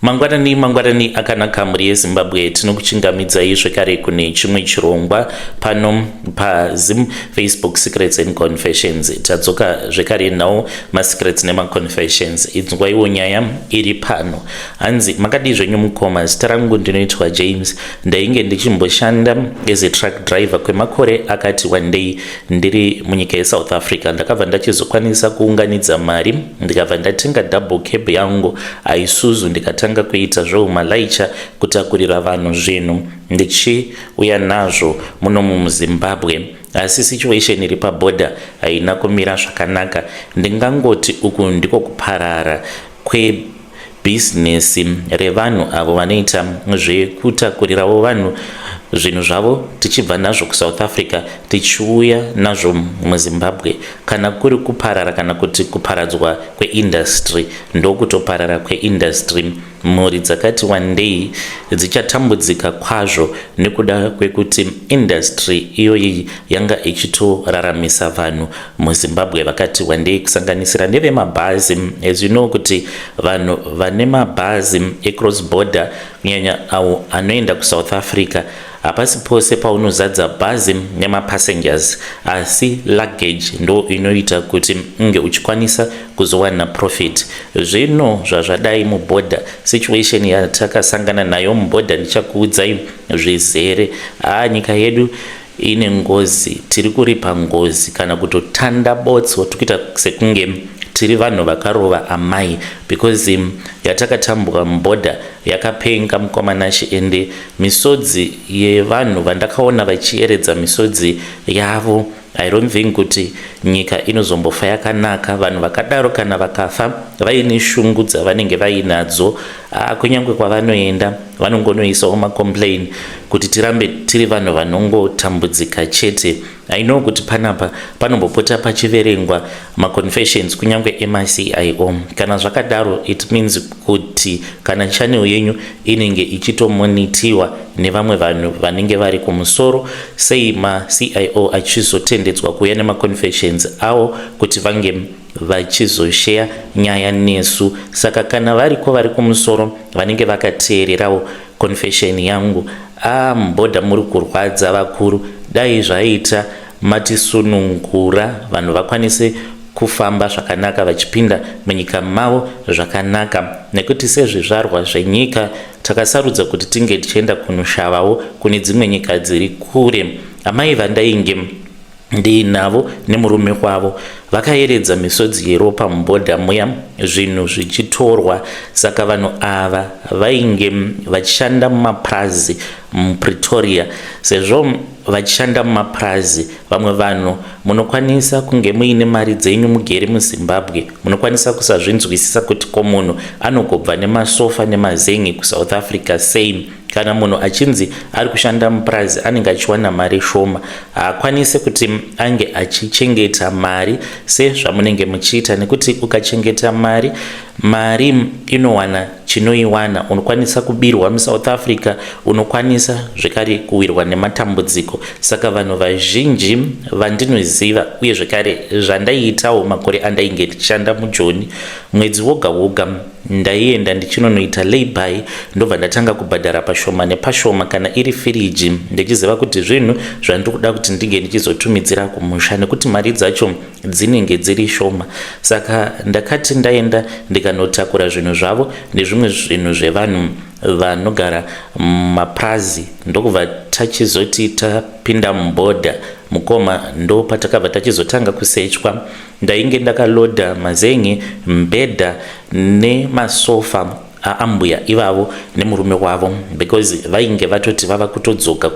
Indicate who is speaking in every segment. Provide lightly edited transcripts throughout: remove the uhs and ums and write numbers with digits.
Speaker 1: Mangwanani mangwanani akanaka mhuri yeZimbabwe, tinokuchingamidzai zvekare kune chimwe chirongwa pano paZim Facebook Secrets and Confessions. Tadzoka zvekare nawo masecrets nemaconfessions. Inzwaiwo nyaya iri pano. Hanzi makadii zvenyu mukoma, zita rangu ndinoitwa James. Ndainge ndichimboshanda as a truck driver kwemakore akati wandei ndiri munyika yeSouth Africa. Ndakabva ndachizokwanisa kuunganidza mari ndikabva ndatenga double cab yangu Isuzu, ndikatanga kuita zveumalaicha, kutakurira vanhu zvinhu ndichiuya nazvo muno muZimbabwe. Asi situation iri pabhodha haina kumira zvakanaka. Ndingangoti uku ndiko kuparara kwebhizinesi revanhu avo vanoita zvekutakurirawo vanhu zvinhu zvavo tichibva nazvo kuSouth Africa tichiuya nazvo muZimbabwe. Kana kuri kuparara kana kuti kuparadzwa kweindustry, ndokutoparara kweindustry. Mhuri dzakati wandei dzichatambudzika kwazvo nekuda kwekuti industry iyoyi yanga ichitoraramisa vanhu muZimbabwe vakati wandei, kusanganisira nevemabhazi. As you know kuti vanhu vane mabhazi ecross border, kunyanya avo anoenda kuSouth Africa, hapasi pose paunozadza bhazi nemapassengers, asi luggage ndo inoita kuti unge uchikwanisa kuzowana profit. Zvino zvazvadai mubhodha, situation yatakasangana nayo mubhodha ndichakuudzai zvizere. Haa, nyika yedu ine ngozi, tiri kuripa ngozi kana kutotanda botso, tikuita sekunge tiri vanhu vakarova amai, because yatakatambwa mubhodha yakapenga, mukomanashi. Ende misodzi yevanhu vandakaona vachieredza misodzi yavo, I don't think kuti nyika inozombofa yakanaka. Vanhu vakadaro kana vakafa vaine shungu dzavanenge vainadzo, kunyange kwavanoenda vanongonoisawo macomplain kuti tirambe tiri vanhu vanongotambudzika chete. I know kuti panapa panombopota pachiverengwa maconfessions, kunyange emaCIO. Kana zvakadaro, it means kuti kana channel yenyu inenge ichitomonitiwa nevamwe vanhu vanenge vari kumusoro. Sei maCIO achizotendedzwa kuuya nemaconfessions avo kuti vange vachizosheya nyaya nesu? Saka kana variko vari kumusoro vanenge vakateererawo confession yangu, mubhodha muri kurwadza vakuru. Dai zvaita matisunungura, vanhu vakwanise kufamba zvakanaka vachipinda munyika mavo zvakanaka, nekuti sezvizvarwa zvenyika takasarudza kuti tinge tichienda kunoshavawo kune dzimwe nyika dziri kure. Amai vandainge ndiinavo nemurume wavo vakaeredza misodzi yeropa mubhodha muya zvinhu zvichitorwa. Saka vanhu ava vainge vachishanda mumapurazi muPretoria. Sezvo vachishanda mumapurazi, vamwe vanhu munokwanisa kunge muine mari dzenyu mugere muZimbabwe, munokwanisa kusazvinzwisisa kuti ko munhu anogobva nemasofa nemazengi kuSouth Africa sei. Kana munhu achinzi ari kushanda mupurazi, anenge achiwana mari shoma, haakwanisi kuti ange achichengeta mari sezvamunenge muchiita, nekuti ukachengeta mari, mari inowana chinoiwana. Unokwanisa kubirwa muSouth Africa, unokwanisa zvekare kuwirwa nematambudziko. Saka vanhu vazhinji vandinoziva, uye zvekare zvandaiitawo makore andainge ndichishanda muJoni, mwedzi woga woga ndaienda ndichinonoita layby, ndobva ndatanga kubhadhara pashoma nepashoma. Kana iri firiji, ndichiziva kuti zvinhu zvandiri kuda kuti ndinge ndichizotumidzira kumusha, nekuti mari dzacho dzinenge dziri shoma. Saka ndakati ndaenda ndikanotakura zvinhu zvavo nezvimwe zvinhu zvevanhu vanogara mumapurazi, ndokubva tachizoti tapinda mubhodha, mukoma, ndo patakabva tachizotanga kusechwa. Ndainge ndakalodha mazengi, mbedha nemasofa aambuya ivavo nemurume wavo, because vainge vatoti vava kutodzoka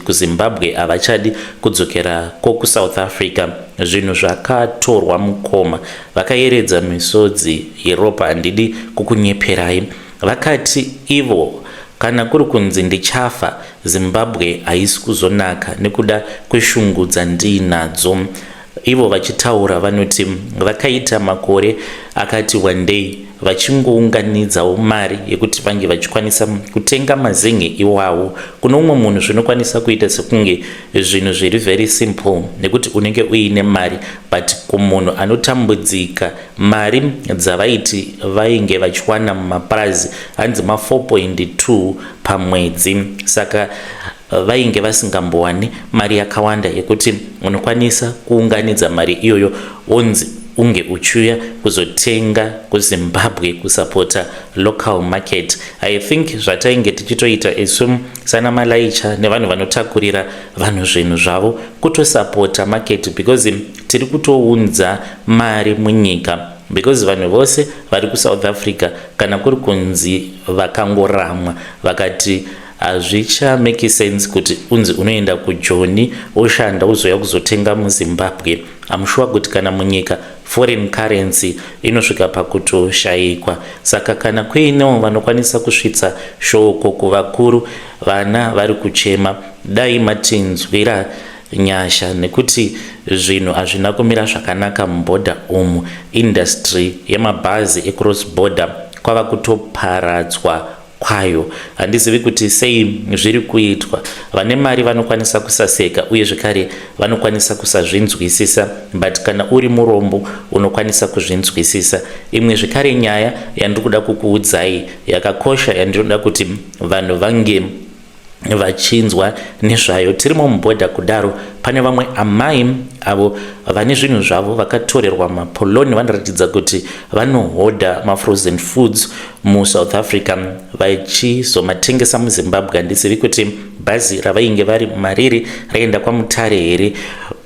Speaker 1: kuZimbabwe, havachadi kudzokera kokuSouth Africa. Zvinhu zvakatorwa, mukoma, vakayeredza misodzi yeropa. Handidi kukunyeperai, vakati ivo kana kuri kunzi ndichafa, Zimbabwe haisi kuzonaka nekuda kweshungu dzandiinadzo. Ivo vachitaura vanoti vakaita makore akati wandei. Vachingounganidzawo mari yekuti vange vachikwanisa kutenga mazen'e iwawo. Kune umwe munhu zvinokwanisa kuita sekunge zvinhu zviri very simple nekuti unenge uine mari, but kumunhu anotambudzika, mari dzavaiti vainge vachiwana mumapurazi hanzi ma 4.2 pamwedzi, saka vainge vasingambowani mari yakawanda yekuti unokwanisa kuunganidza mari iyoyo onzi unge uchiuya kuzotenga kuZimbabwe, kusapota local market. I think zvatainge tichitoita isu sana malaicha nevanhu vanotakurira vanhu zvinhu zvavo kutosapota market, because tiri kutounza mari munyika, because vanhu vose vari kuSouth Africa, kana kuri kunzi vakangoramwa vakati hazvichamake sense kuti unzi unoenda kuJoni oshanda uzoya kuzotenga muZimbabwe, I'm sure kuti kana munyika foreign currency inosvika pakutoshayikwa. Saka kana kuinewo vanokwanisa kusvitsa shoko kuvakuru, vana vari kuchema, dai matinzwira nyasha, nekuti zvinhu hazvina kumira zvakanaka mubhodha umu. Industry yemabhazi ecross border kwava kutoparadzwa kwayo. Handizivi kuti sei zviri kuitwa. Vane mari vanokwanisa kusaseka uye zvekare vanokwanisa kusazvinzwisisa, but kana uri murombo unokwanisa kuzvinzwisisa. Imwe zvekare nyaya yandiri kuda kukuudzai yakakosha, yandinoda kuti vanhu vange vachinzwa nezvayo, tirimo mubhodha kudaro, pane vamwe amai avo vane zvinhu zvavo vakatorerwa mapoloni. Vanoratidza kuti vanohodha mafrozen foods muSouth Africa vachizomatengesa muZimbabwe. Handizivi kuti bhazi ravainge vari mariri raenda kwaMutare here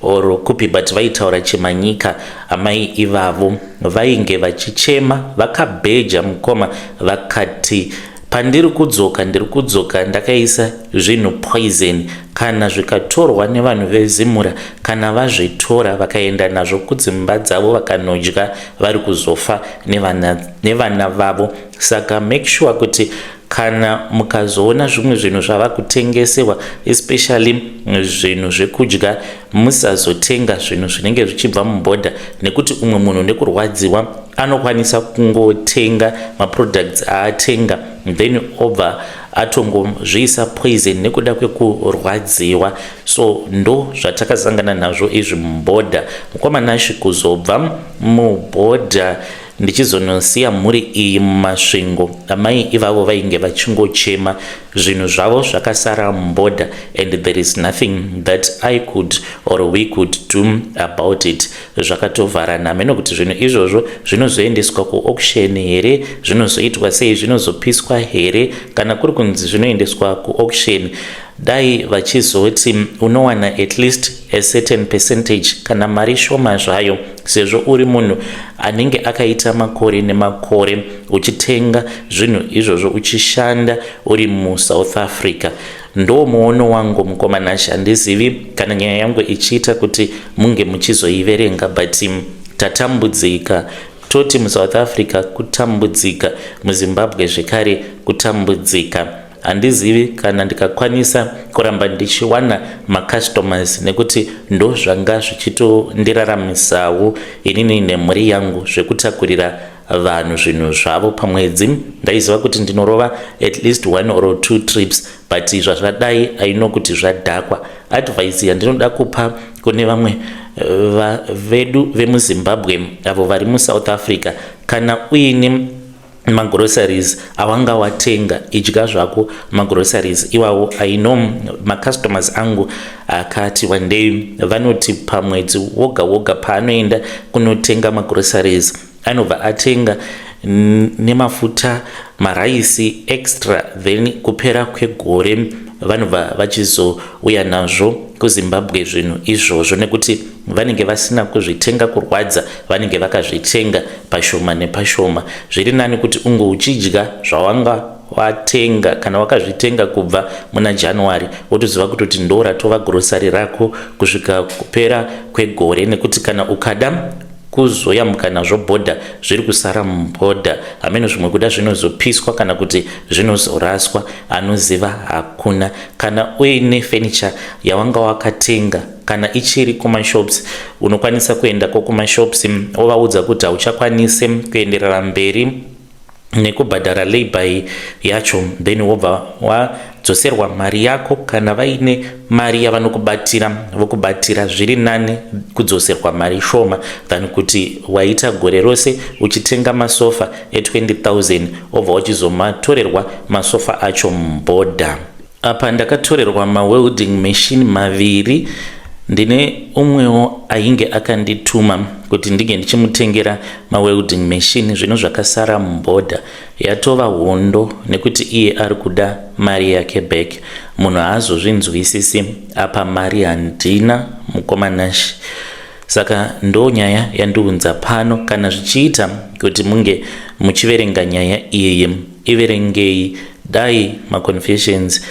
Speaker 1: or kupi, but vaitaura chemanyika. Amai ivavo vainge vachichema vakabheja mukoma, vakati, "Pandiri kudzoka, ndiri kudzoka ndakaisa zvinhu poison. Kana zvikatorwa nevanhu veZimura, kana vazvitora vakaenda nazvo kudzimba dzavo vakanodya, vari kuzofa nevana vavo. Saka make sure kuti kana mukazoona zvimwe zvinhu zvava kutengesewa, especially zvinhu zvekudya, musazotenga zvinhu zvinenge zvichibva mubhodha, nekuti umwe munhu nekurwadziwa anokwanisa kungotenga maproducts aatenga, then obva atongozviisa poison nekuda kwekurwadziwa." So ndo zvatakasangana nazvo izvi mubhodha, mukoma Nashi. Kuzobva mubhodha ndichizonosiya mhuri iyi muMasvingo, amai ivavo vainge vachingochema, zvinhu zvavo zvakasara mubhodha, and there is nothing that I could or we could do about it. Zvakatovharana. Hameno kuti zvinhu izvozvo zvinozoendeswa kuauction here, zvinozoitwa sei, zvinozopiswa here. Kana kuri kunzi zvinoendeswa kuauction, dai vachizoti unowana at least a certain percentage, kana mari shoma zvayo, sezvo uri munhu anenge akaita makore nemakore uchitenga zvinhu izvozvo, uchishanda uri muSouth Africa. Ndo muono wangu, mukoma Nashi. Handizivi kana nyaya yangu ichiita kuti munge muchizoiverenga, but tatambudzika. Toti muSouth Africa kutambudzika, muZimbabwe zvekare kutambudzika. Handizivi kana ndikakwanisa kuramba ndichiwana macustomers, nekuti ndo zvanga zvichitondiraramisawo inini nemhuri yangu, zvekutakurira vanhu zvinhu zvavo. Pamwedzi ndaiziva kuti ndinorova at least one or two trips, but zvazvadai, aino kuti zvadhakwa. Advice yandinoda kupa kune vamwe vedu vemuZimbabwe avo vari muSouth Africa: kana uine magroceries awanga watenga, idya zvako magroceries iwawo. I know macustomers angu akati wandei vanoti pamwedzi woga woga paanoenda kunotenga magroceries, anobva atenga nemafuta, maraisi extra, then kupera kwegore vanobva vachizouya nazvo kuZimbabwe zvinhu izvozvo, nekuti vanenge vasina kuzvitenga kurwadza, vanenge vakazvitenga pashoma nepashoma. Zviri nani kuti unge uchidya zvawanga watenga. Kana wakazvitenga kubva muna January, wotoziva kutoti ndo ratova grocery rako kusvika kupera kwegore, nekuti kana ukada kuzoyambuka nazvo bhodha, zviri kusara mubhodha. Hameno zvimwe kuda zvinozopiswa kana kuti zvinozoraswa, anoziva hakuna. Kana uine furniture yawanga wakatenga, kana ichiri kumashops, unokwanisa kuendako kumashops wovaudza kuti hauchakwanisi kuenderera mberi. Nekubhadhara layby yacho, then wobva wadzoserwa mari yako. Kana vaine mari yavanokubatira, vokubatira. Zviri nani kudzoserwa mari shoma than kuti waita gore rose uchitenga masofa e20 000, obva uchizomatorerwa masofa acho mubhodha. Apa ndakatorerwa mawelding machine maviri. Ndine umwewo ainge akandituma kuti ndinge ndichimutengera mawelding machine. Zvino zvakasara mubhodha, yatova hondo nekuti iye ari kuda mari yake back. Munhu haazozvinzwisisi. Apa mari handina, mukomanashi. Saka ndo nyaya yandiunza pano. Kana zvichiita kuti munge muchiverenga nyaya iyi, iverengei. Dai maconfessions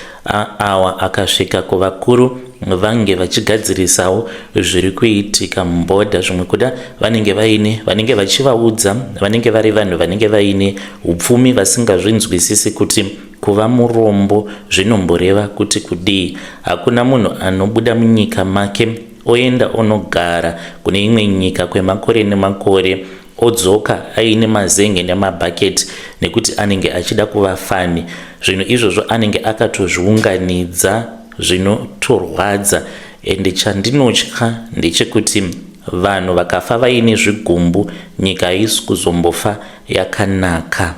Speaker 1: awa akasvika kuvakuru, vange vachigadzirisawo zviri kuitika mubhodha. Zvimwe kuda vanenge vaine vanenge vachivaudza, vanenge vari vanhu vanenge vaine upfumi, vasingazvinzwisisi kuti kuva murombo zvinomboreva kuti kudii. Hakuna munhu anobuda munyika make, oenda onogara kune imwe nyika kwemakore nemakore, odzoka aine mazenge nemabhaketi nekuti anenge achida kuva funny. Zvinhu izvozvo anenge akatozviunganidza. Zvinotorwadza. Ende chandinotya ndechekuti vanhu vakafa vaine zvigumbu, nyika haisi kuzombofa yakanaka.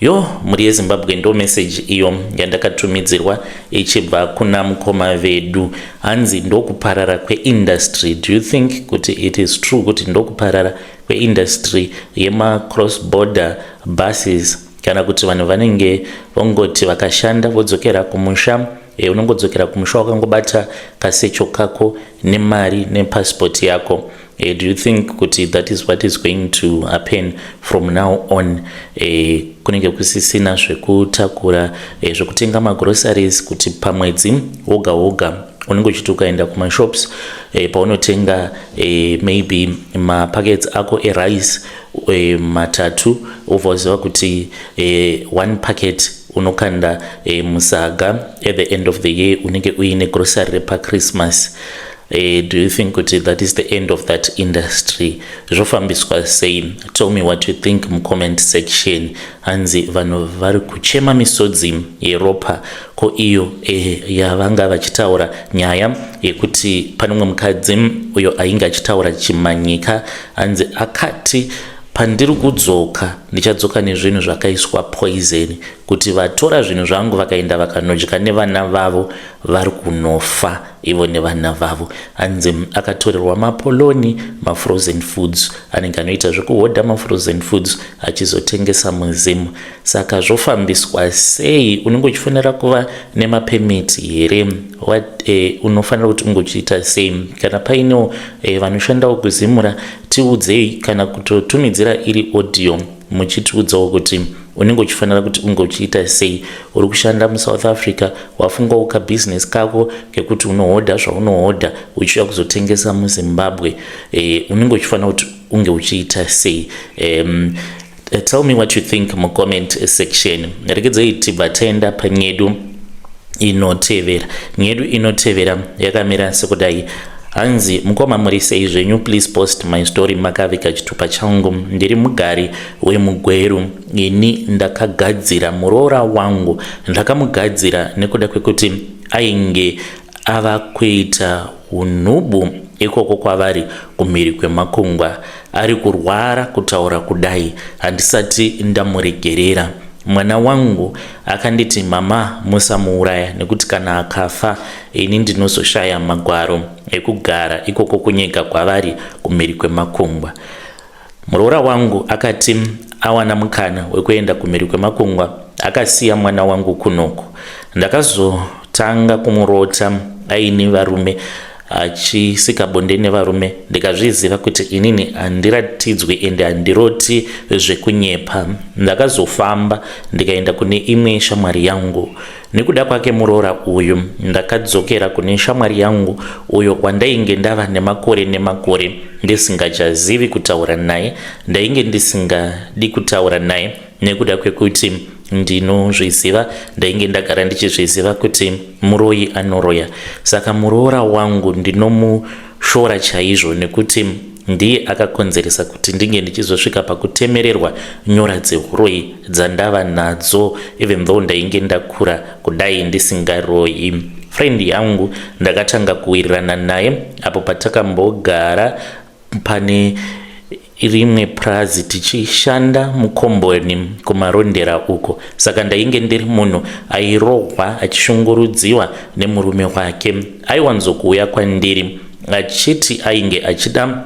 Speaker 1: Yo, mhuri yeZimbabwe, ndo meseji iyo yandakatumidzirwa ichibva kuna mukoma vedu. Hanzi ndokuparara kweindustry. Do you think kuti it is true kuti ndokuparara kweindustry yemacross border buses, kana kuti vanhu vanenge vongoti vakashanda vodzokera kumusha? Unongodzokera kumusha wakangobata kasecho kako nemari nepassport yako. Do you think kuti that is what is going to happen from now on? Kunenge kusisina zvekutakura, zvekutenga magroceries, kuti pamwedzi woga woga unenge uchiti ukaenda kumashops, paunotenga maybe mapackets ako erice matatu, obva uziva kuti one packet unokanda musaga. At the end of the year unenge uine grocery repachristmas. Do you think kuti that is the end of that industry? Zvofambiswa sei? Tell me what you think mucomment section. Hanzi vanhu vari kuchema misodzi yeropa. Ko iyo yavanga vachitaura nyaya yekuti pane mumwe mukadzi uyo ainge achitaura chimanyika, hanzi akati, "Pandiri kudzoka ndichadzoka nezvinhu zvakaiswa poison, kuti vatora zvinhu zvangu vakaenda vakanodya nevana vavo, vari kunofa ivo nevana vavo." Hanzi akatorerwa mapoloni, mafrozen foods, anenge anoita zvekuhodha mafrozen foods achizotengesa muZimu. Saka zvofambiswa sei? Unenge uchifanira kuva nemapemiti here? Unofanira kuti unge uchiita sei? Kana painewo vanoshandawo kuZimura, tiudzei, kana kutotumidzira iri audio muchitiudzawo kuti unenge uchifanira kuti unge uchiita sei. Uri kushanda muSouth Africa, wafungawo kabhizinesi kako kekuti unohodha zvaunohodha uchiuya kuzotengesa muZimbabwe, unenge uchifanira kuti unge uchiita sei? Tell me what you think mucomment section. Regedzei tibva taenda panyedu inotevera. Nyedu inotevera yakamira sekudai. Hanzi, "Mukoma, muri sei zvenyu? Please post my story makavika chitupa changu. Ndiri mugari wemuGweru. Ini ndakagadzira muroora wangu. Ndakamugadzira nekuda kwekuti ainge ava kuita unhubu ikoko kwavari kumhiri kwemakungwa. Ari kurwara kutaura kudai, handisati ndamuregerera. Mwana wangu akanditi, 'Mama, musamuuraya, nekuti kana akafa ini ndinozoshaya magwaro ekugara ikoko kunyika kwavari kumhiri kwemakungwa.' Muroora wangu akati awana mukana wekuenda kumhiri kwemakungwa, akasiya mwana wangu kunoko. Ndakazotanga kumurota aine varume, achisika bonde nevarume, ndikazviziva kuti inini handiratidzwi ende handiroti zvekunyepa. Ndakazofamba ndikaenda kune imwe shamwari yangu. Nekuda kwake muroora uyu, ndakadzokera kune shamwari yangu uyo wandainge ndava nemakore nemakore ndisingachazivi kutaura naye. Ndainge ndisingadi kutaura naye nekuda kwekuti ndinozviziva, ndainge ndagara ndichizviziva kuti muroyi anoroya. Saka muroora wangu ndinomushora chaizvo nekuti Ndiye akakonzeresa kuti ndinge ndichizosvika pakutemererwa nyora dzehuroyi dzandava nadzo even though ndainge ndakura kudai ndisingaroyi. Friend yangu ndakatanga kuwirirana naye apo patakambogara pane rimwe purazi tichishanda mukomboni kuMarondera uko. Saka ndainge ndiri munhu airohwa achishungurudziwa nemurume wake. Aiwanzokuuya kwandiri achiti ainge achida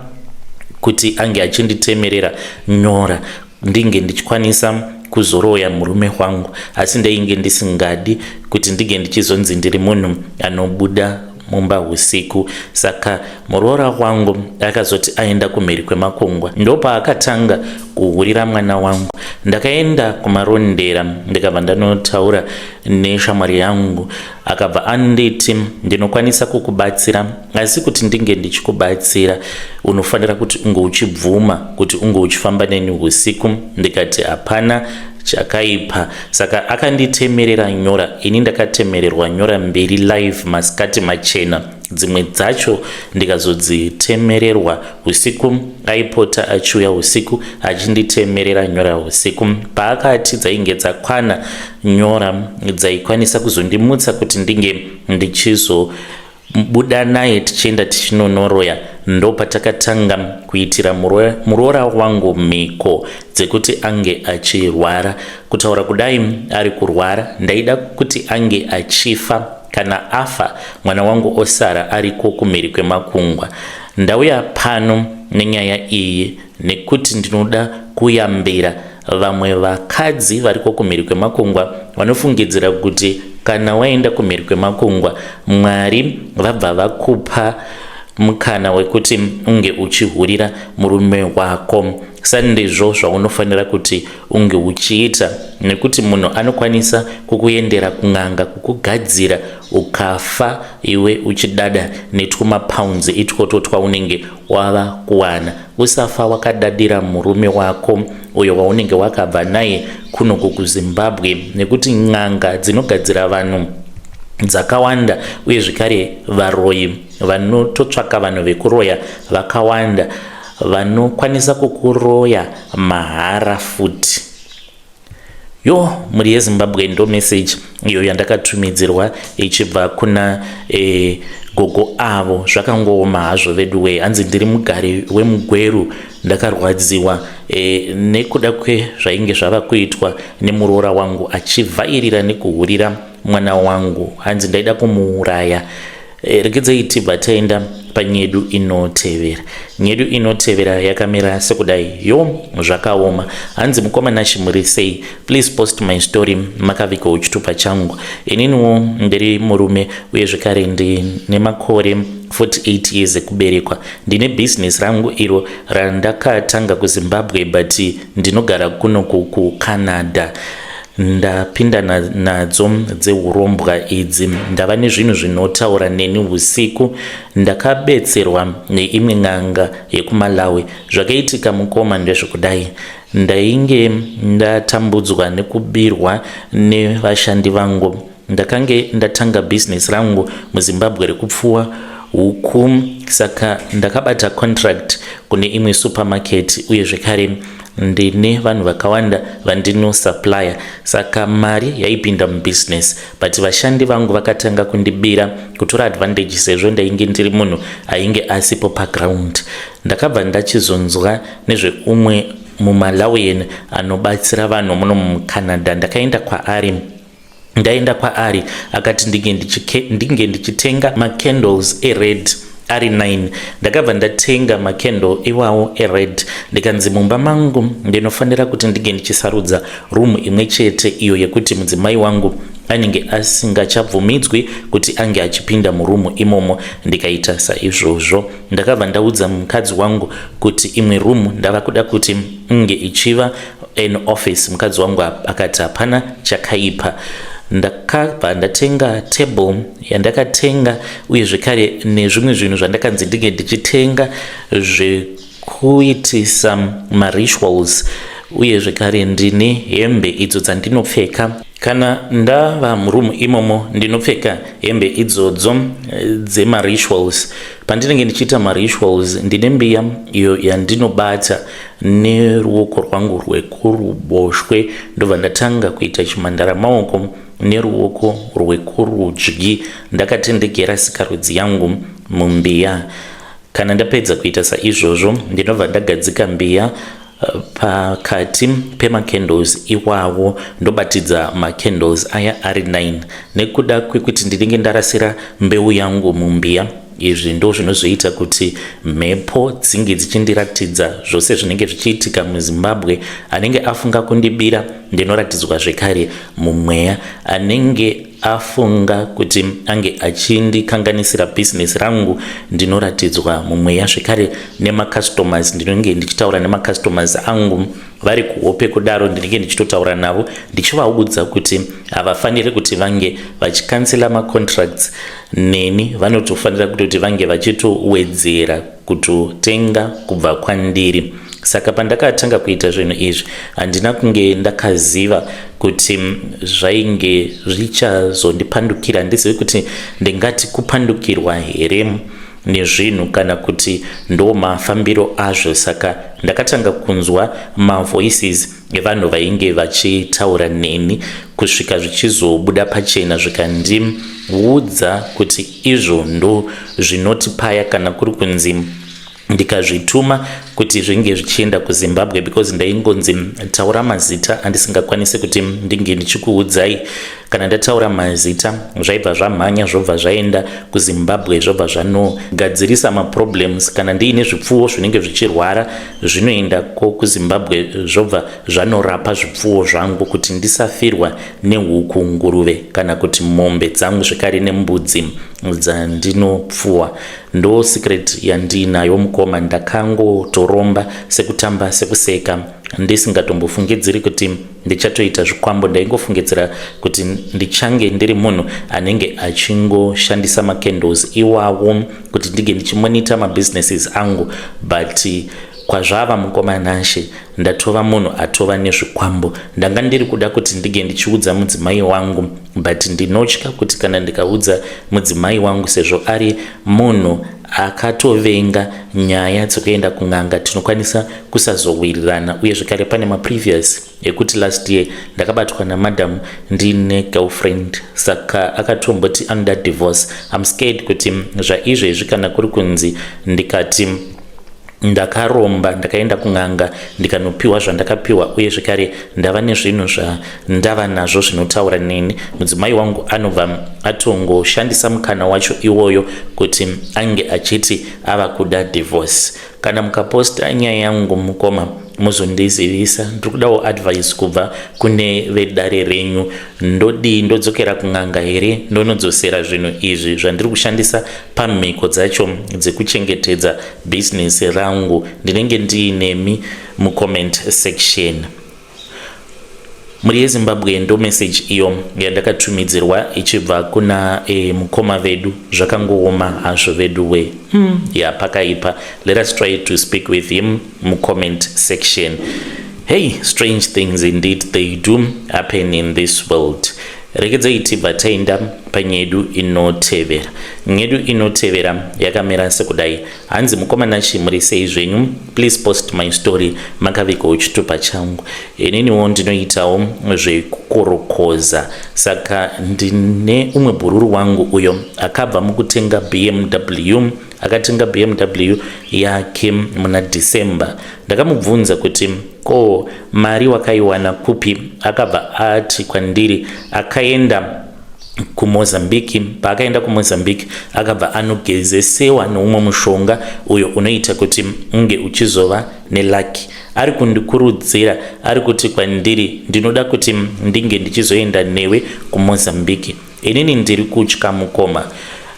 Speaker 1: kuti ange achinditemerera nyora ndinge ndichikwanisa kuzoroya murume wangu, asi ndainge ndisingadi kuti ndinge ndichizonzi ndiri munhu anobuda mumba usiku. Saka muroora wangu akazoti aenda kumhiri kwemakungwa, ndopaakatanga kuhurira mwana wangu. Ndakaenda kuMarondera ndikabva ndanotaura neshamwari yangu, akabva anditi ndinokwanisa kukubatsira, asi kuti ndinge ndichikubatsira unofanira kuti unge uchibvuma kuti unge uchifamba neni usiku. Ndikati hapana chakaipa. Saka akanditemerera nyora. Ini ndakatemererwa nyora mbiri live masikati machena, dzimwe dzacho ndikazodzitemererwa usiku. Aipota achiuya usiku achinditemerera nyora usiku. Paakati dzainge dzakwana nyora dzaikwanisa kuzondimutsa kuti ndinge ndichizobuda naye tichienda tichinonoroya, ndopatakatanga kuitira muroora wangu mhiko dzekuti ange achirwara. Kutaura kudai ari kurwara, ndaida kuti ange achifa. Kana afa, mwana wangu osara ariko kumhiri kwemakungwa. Ndauya pano nenyaya iyi nekuti ndinoda kuyambira vamwe vakadzi variko kumhiri kwemakungwa vanofungidzira kuti kana waenda kumhiri kwemakungwa Mwari vabva vakupa mukana wekuti unge uchihurira murume wako. Sandizvo zvaunofanira kuti unge uchiita, nekuti munhu anokwanisa kukuendera kun'anga kukugadzira ukafa iwe uchidada netwumapounds itwoto twaunenge wava kuwana. Usafa wakadadira murume wako uyo waunenge wakabva naye kunoku kuZimbabwe, nekuti n'anga dzinogadzira vanhu dzakawanda uye zvekare varoyi vanototsvaka vanhu vekuroya vakawanda vanokwanisa kukuroya mahara futi. Yo, mhuri yeZimbabwe, ndo message iyo yandakatumidzirwa ichibva kuna gogo avo. Zvakangooma hazvo veduwee. Hanzi ndiri mugari wemuGweru, ndakarwadziwa nekuda kwezvainge zvava kuitwa nemuroora wangu achivhairira nekuhurira mwana wangu. Hanzi ndaida kumuuraya. Regedzai tibva taenda panyedu inotevera. Nyedu inotevera yakamira sekudai. Yo, zvakaoma. Hanzi mukoma Nashi, muri sei? Please post my story makavigawo chitupa changu. Ininiwo ndiri murume uye zvekare ndine makore 48 years ekuberekwa. Ndine bhizinesi rangu iro randakatanga kuZimbabwe, but ndinogara kunoku kuCanada. Ndapinda nadzo dzeurombwa idzi, ndava nezvinhu zvinotaura neni usiku. Ndakabetserwa neimwe n'anga yekuMalawi. Zvakaitika mukoma ndezvekudai, ndainge ndatambudzwa nekubirwa nevashandi vangu. Ndakange ndatanga bhizinesi rangu muZimbabwe rekupfuwa huku, saka ndakabata contract kune imwe supermarket uye zvekare ndine vanhu vakawanda vandinosupplya, saka mari yaipinda mubhizinesi. But vashandi vangu vakatanga kundibira, kutora advantage sezvo ndainge ndiri munhu ainge asipo paground. Ndakabva ndachizonzwa nezveumwe muMalawian anobatsira vanhu muno muCanada. Ndakaenda kwaari. Ndaenda kwaari, akati ndinge ndichitenga macandles ered ari 9. Ndakabva ndatenga macandle iwawo ered, ndikanzi mumba mangu ndinofanira kuti ndinge ndichisarudza room imwe chete iyo yekuti mudzimai wangu anenge asingachabvumidzwi kuti ange achipinda murumu imomo. Ndikaita saizvozvo. Ndakabva ndaudza mukadzi wangu kuti imwe room ndava kuda kuti inge ichiva an office. Mukadzi wangu akati hapana chakaipa. Ndakabva ndatenga table yandakatenga uye zvekare nezvimwe zvinhu zvandakanzi ndinge ndichitenga zvekuitisa marituals, uye zvekare ndine hembe idzo dzandinopfeka. Kana ndava muroom imomo ndinopfeka hembe idzodzo eh, dzemarituals. Pandinenge ndichiita marituals ndine mbiya iyo yandinobata neruoko rwangu rwekuruboshwe ndobva ndatanga kuita chimandara maoko neruoko rwekurudyi ndakatendekera sikarudzi yangu mumbiya. Kana ndapedza kuita saizvozvo ndinobva ndagadzika mbiya Pakati pemacandles iwawo ndobatidza macandles aya ari 9 nekuda kwekuti ndinenge ndarasira mbeu yangu mumbiya. Izvi ndo zvinozoita kuti mhepo dzinge dzichindiratidza zvose zvinenge zvichiitika muZimbabwe. Anenge afunga kundibira ndinoratidzwa zvekare mumweya. Anenge afunga kuti ange achindikanganisira business rangu ndinoratidzwa mumweya zvekare nemacustomers ndinenge ndichitaura nemacustomers angu vari kuhope kudaro ndinenge ndichitotaura navo ndichivaudza kuti havafaniri kuti vange vachikansela macontracts neni vanotofanira kutoti vange vachitowedzera kutotenga kubva kwandiri Saka pandakatanga kuita zvinhu izvi handina kunge ndakaziva kuti zvainge zvichazondipandukira. Handizivi kuti ndingati kupandukirwa here nezvinhu kana kuti ndo mafambiro azvo. Saka ndakatanga kunzwa mavoices evanhu vainge vachitaura neni kusvika zvichizobuda pachena zvikandiudza kuti izvo ndo zvinoti paya kana kuri kunzi ndikazvituma kuti zvinge zvichienda kuZimbabwe because ndaingonzi taura mazita andisingakwanise kuti ndinge ndichikuudzai. Kana ndataura mazita zvaibva zvamhanya zvobva zvaenda kuZimbabwe zvobva zvanogadzirisa maproblems. Kana ndiine zvipfuwo zvinenge zvichirwara zvinoenda ko kuZimbabwe zvobva zvanorapa zvipfuwo zvangu kuti ndisafirwa nehuku, nguruve kana kuti mombe dzangu zvekare nembudzi dzandinopfuwa. Ndo secret yandiinayo mukoma ndakangotoromba sekutamba sekuseka ndisingatombofungidziri kuti ndichatoita zvikwambo ndaingofungidzira kuti ndichange ndiri munhu anenge achingoshandisa macandles iwawo kuti ndinge ndichimonita mabusinesses angu but kwazvava mukoma Nashe ndatova munhu atova nezvikwambo ndanga ndiri kuda kuti ndinge ndichiudza mudzimai wangu but ndinotya kuti kana ndikaudza mudzimai wangu sezvo ari munhu akatovenga nyaya dzekuenda kun'anga tinokwanisa kusazowirirana uye zvekare pane maprevious ekuti last year ndakabatwa namadam ndine girlfriend saka akatomboti anoda divorce. I'm scared kuti zvaizvezvi kana kuri kunzi ndikati Ndakaromba, ndakaenda kun'anga ndikanopiwa zvandakapiwa uye zvekare ndava nezvinhu zvandava nazvo zvinotaura neni. Mudzimai wangu anobva atongoshandisa mukana wacho iwoyo kuti ange achiti ava kuda divorce. Kana mukaposta nyaya yangu mukoma mozondizivisa, ndiri kudawo advice kubva kune vedare renyu. Ndodii, ndodzokera kun'anga here ndonodzosera zvinhu izvi zvandiri kushandisa pamhiko dzacho dzekuchengetedza business rangu ndinenge ndiinemi mucomment section mhuri yezimbabwe ndo message iyo yandakatumidzirwa ichibva kuna e, mukoma vedu zvakangooma hazvo vedu we mm, ya pakaipa let us try to speak with him mucomment section hey strange things indeed they do happen in this world Regedzai tibva taenda panyedu inotevera. Nyedu inotevera yakamira sekudai. Hanzi mukoma Nashy muri sei zvenyu? Please post my story makavigawo chitupa changu. Ininiwo ndinoitawo zvekukorokoza saka ndine umwe bhururu wangu uyo akabva mukutenga BMW akatenga BMW yake muna December. Ndakamubvunza kuti Ko mari wakaiwana kupi? Akabva ati kwandiri akaenda kuMozambique. Paakaenda kuMozambique akabva anogezesewa neumwe mushonga uyo unoita kuti unge uchizova nelucky. Ari kundikurudzira ari kuti kwandiri ndinoda kuti ndinge ndichizoenda newe kuMozambique. Inini ndiri kutya mukoma.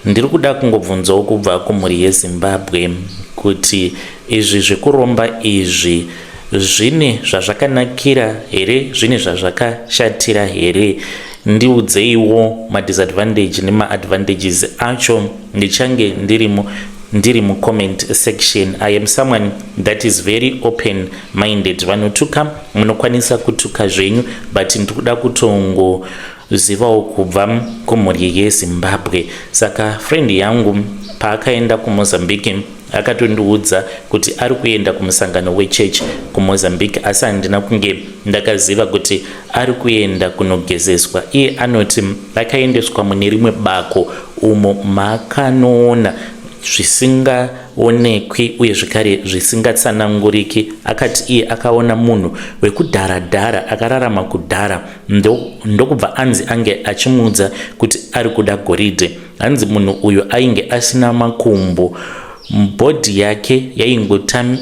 Speaker 1: Ndiri kuda kungobvunzawo kubva kumhuri yeZimbabwe kuti izvi zvekuromba izvi zvine zvazvakanakira here zvine zvazvakashatira here ndiudzeiwo madisadvantage nemaadvantages acho ndichange ndirimo ndiri mucomment section. I am someone that is very open minded. Vanotuka munokwanisa kutuka zvenyu, but ndikuda kutongozivawo kubva kumhuri yeZimbabwe. Saka friend yangu paakaenda kuMozambique, akatondiudza kuti ari kuenda kumusangano wechechi kuMozambique, asi handina kunge ndakaziva kuti ari kuenda kunogezeswa. Iye anoti akaendeswa mune rimwe bako umo maakanoona zvisingaonekwi uye zvekare zvisingatsananguriki. Akati iye akaona munhu wekudhara-dhara akararama kudhara, ndokubva anzi ange achimuudza kuti ari kuda goridhe. Hanzi munhu uyu ainge asina makumbo, body yake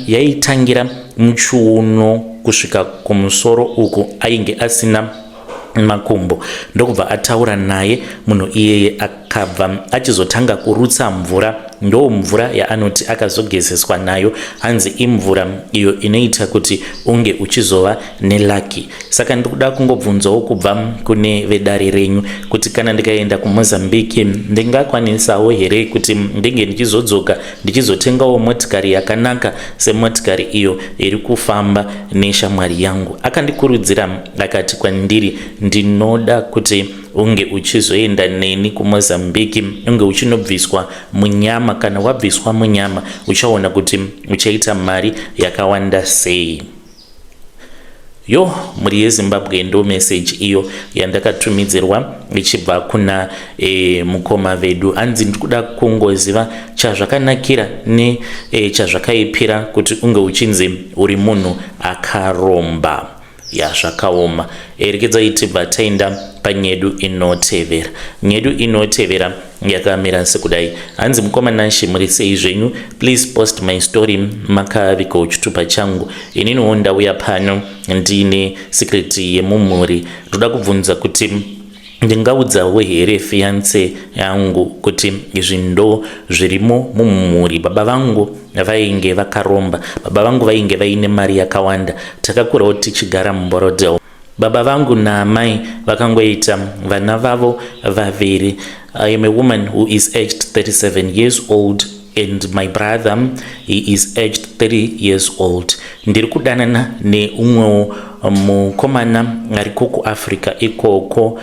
Speaker 1: yaitangira muchiuno kusvika kumusoro uku, ainge asina makumbo. Ndokubva ataura naye munhu iyeye, akabva achizotanga kurutsa mvura. Ndo mvura yaanoti akazogezeswa nayo. Hanzi imvura iyo inoita kuti unge uchizova neluck. Saka ndikuda kungobvunzawo kubva kune vedare renyu kuti kana ndikaenda kuMozambique, ndingakwanisawo here kuti ndinge ndichizodzoka ndichizotengawo motikari yakanaka semotikari iyo iri kufamba neshamwari yangu? Akandikurudzira, akati kwandiri, "Ndinoda kuti unge uchizoenda neni kuMozambique, unge uchinobviswa munyama. Kana wabviswa munyama, uchaona kuti uchaita mari yakawanda sei." Yo, mhuri yeZimbabwe, ndo meseji iyo yandakatumidzirwa ichibva kuna mukoma vedu. Hanzi ndikuda kungoziva chazvakanakira nechazvakaipira kuti unge uchinzi uri munhu akaromba. Ya, zvakaoma. Rekedzai tibva taenda panyedu inotevera. Nyedu inotevera yakamira sekudai. Hanzi, "Mukoma Nashi, muri sei zvenyu? Please post my story, makavigawo chitupa changu. Ininiwo ndauya pano ndine secret yemumhuri. Ndoda kubvunza kuti ndingaudzawo here fiance yangu kuti izvi ndo zvirimo mumhuri? Baba vangu vainge vakaromba. Baba vangu vainge vaine mari yakawanda. Takakurawo tichigara muBorrowdale. Baba vangu naamai vakangoita vana vavo vaviri. I am a woman who is aged 37 years old and my brother, he is aged 30 years old. Ndiri kudanana neumwewo mukomana ariko kuAfrica ikoko.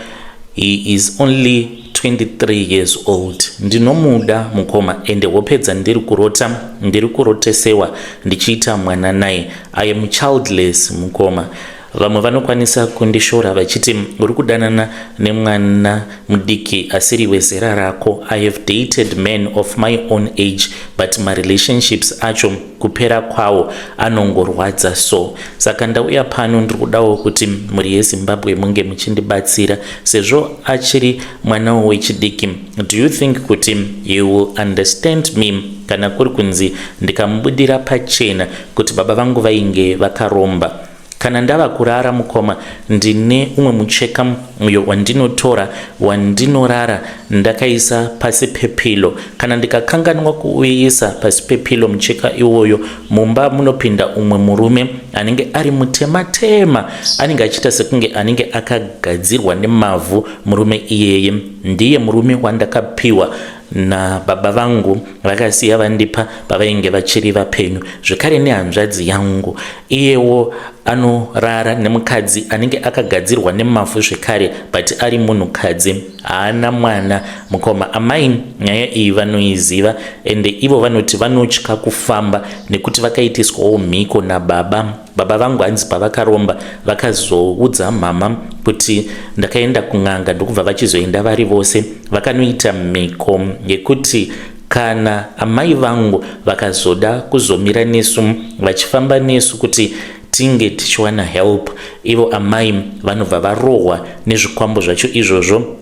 Speaker 1: He is only 23 years old. Ndinomuda mukoma, ende wopedza ndiri kurota, ndiri kurotesewa ndichiita mwana naye. I am childless, mukoma. Vamwe vanokwanisa kundishora vachiti uri kudanana nemwana mudiki asiri wezera rako. I have dated men of my own age, but marelationships acho kupera kwawo anongorwadza. So saka ndauya pano, ndiri kudawo kuti mhuri yeZimbabwe munge muchindibatsira. Sezvo achiri mwanawo wechidiki, do you think kuti you will understand me kana kuri kunzi ndikamubudira pachena kuti baba vangu vainge vakaromba? Kana ndava kurara, mukoma, ndine umwe mucheka uyo wandinotora wandinorara ndakaisa pasi pepillow. Kana ndikakanganwa kuuyisa pasi pepillow mucheka iwoyo, mumba munopinda umwe murume anenge ari mutema-tema, anenge achiita sekunge anenge akagadzirwa nemavhu. Murume iyeye ndiye murume wandakapiwa nababa vangu, vakasiya vandipa pavainge vachiri vapenyu. Zvekare nehanzvadzi yangu, iyewo anorara nemukadzi anenge akagadzirwa nemavhu zvekare, but ari munhukadzi, haana mwana, mukoma. Amai nyaya iyi vanoiziva, ende ivo vanoti vanotya kufamba nekuti vakaitiswawo mhiko nababa. Baba vangu hanzi pavakaromba, vakazoudza mama kuti ndakaenda kun'anga, ndokubva vachizoenda vari vose, vakanoita mhiko yekuti kana amai vangu vakazoda kuzomira nesu vachifamba nesu kuti tinge tichiwana help, ivo amai vanobva varohwa nezvikwambo zvacho izvozvo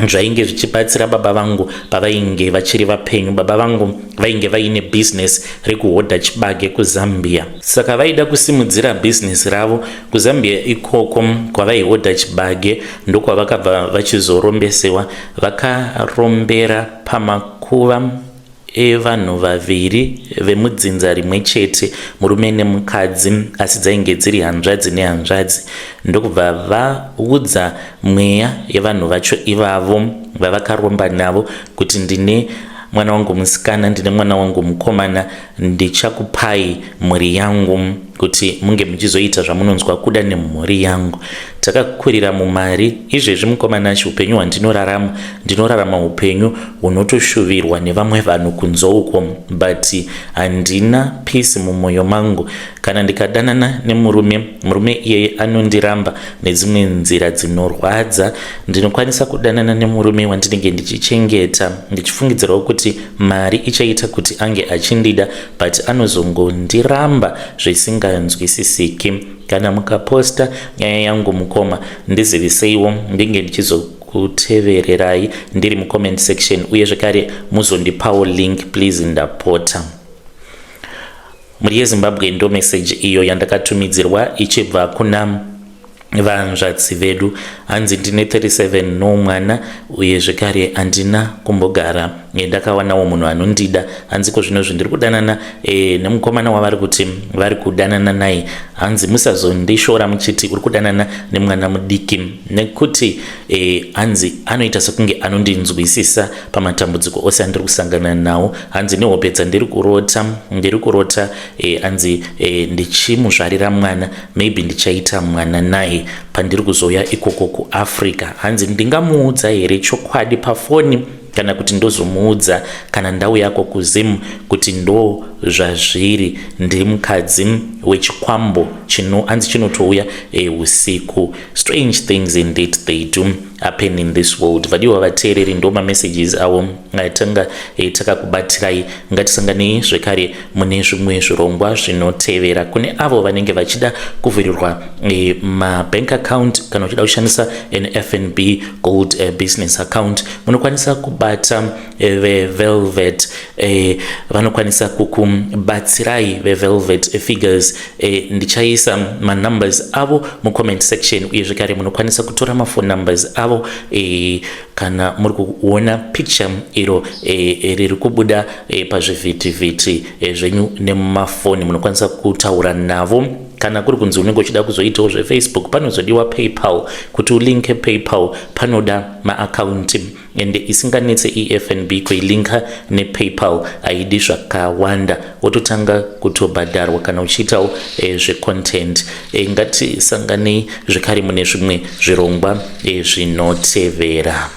Speaker 1: zvainge zvichibatsira baba vangu pavainge vachiri vapenyu. Baba vangu vainge vaine bhizinesi rekuhodha chibage kuZambia, saka vaida kusimudzira bhizinesi ravo kuZambia ikoko kwavaihodha chibage. Ndokwavakabva vachizorombesewa. Vakarombera pamakuva evanhu vaviri vemudzinza rimwe chete, murume nemukadzi, asi dzainge dziri hanzvadzi nehanzvadzi. Ndokubva vaudza mweya yevanhu vacho ivavo vavakaromba navo kuti ndine murume wangu ari kuZambia, mwana wangu musikana, ndine mwana wangu mukomana. Ndichakupai mhuri yangu kuti munge muchizoita zvamunonzwa kuda nemhuri yangu. Takakurira mumari. Izvezvi mukomana achi, upenyu hwandinorarama, ndinorarama upenyu hunotoshuvirwa nevamwe vanhu kunze uko, but handina peace mumwoyo mangu. Kana ndikadanana nemurume, murume iyeye anondiramba nedzimwe nzira dzinorwadza. Ndinokwanisa kudanana nemurume wandinenge ndichichengeta, ndichifungidzirawo kuti mari ichaita kuti ange achindida, but anozongondiramba zvisinganzwisisiki. Kana mukaposta nyaya yangu mukoma, ndiziviseiwo, ndinge ndichizokutevererai ndiri mucomment section, uye zvekare muzondipawo link please, ndapota. Mhuri yeZimbabwe, ndo meseji iyo yandakatumidzirwa ichibva kuna vanzvadzi vedu. Hanzi ndine 37, no mwana, uye zvekare handina kumbogara ndakawanawo munhu anondida. Hanzi ko zvinozvi ndiri kudanana nemukomana wavari kuti vari kudanana naye. Hanzi musazondishora muchiti uri kudanana nemwana mudiki, nekuti hanzi anoita sekunge anondinzwisisa pamatambudziko ose andiri kusangana nawo. Hanzi nehope dzandiri kurota, ndiri kurota hanzi ndichimuzvarira mwana, maybe ndichaita mwana naye pandiri kuzoya ikoko kuAfrica. Hanzi ndingamuudza here chokwadi pafoni, kana kuti ndozomuudza kana ndau yako kuZimu kuti ndo zvazviri? Ndiri mukadzi wechikwambo chino, hanzi chinotouya usiku. Strange things indeed, they do happen in this world. Vadiwa vateereri, ndo mamessages avo atanga takakubatirai. Ngatisanganei zvekare mune zvimwe zvirongwa zvinotevera. Kune avo vanenge vachida kuvhurirwa mabank account, kana uchida kushandisa an FNB Gold business account, munokwanisa kubata veVelvet, vanokwanisa kukubatsirai, veVelvet Figures. Ndichaisa manumbers avo mucomment section, uye zvekare munokwanisa kutora maphone numbers avo kana muri kuona picture iro riri kubuda pazvivhitivhiti zvenyu nemumafoni. Munokwanisa kutaura navo. Kana kuri kunzi unenge uchida kuzoitawo zveFacebook, panozodiwa PayPal. Kuti ulinke PayPal panoda maakaunti, ende isinganetse eFNB kuilinka nePayPal haidi zvakawanda, wototanga kutobhadharwa kana uchiitawo zvecontent. Ngatisanganei zvekare mune zvimwe zvirongwa zvinotevera.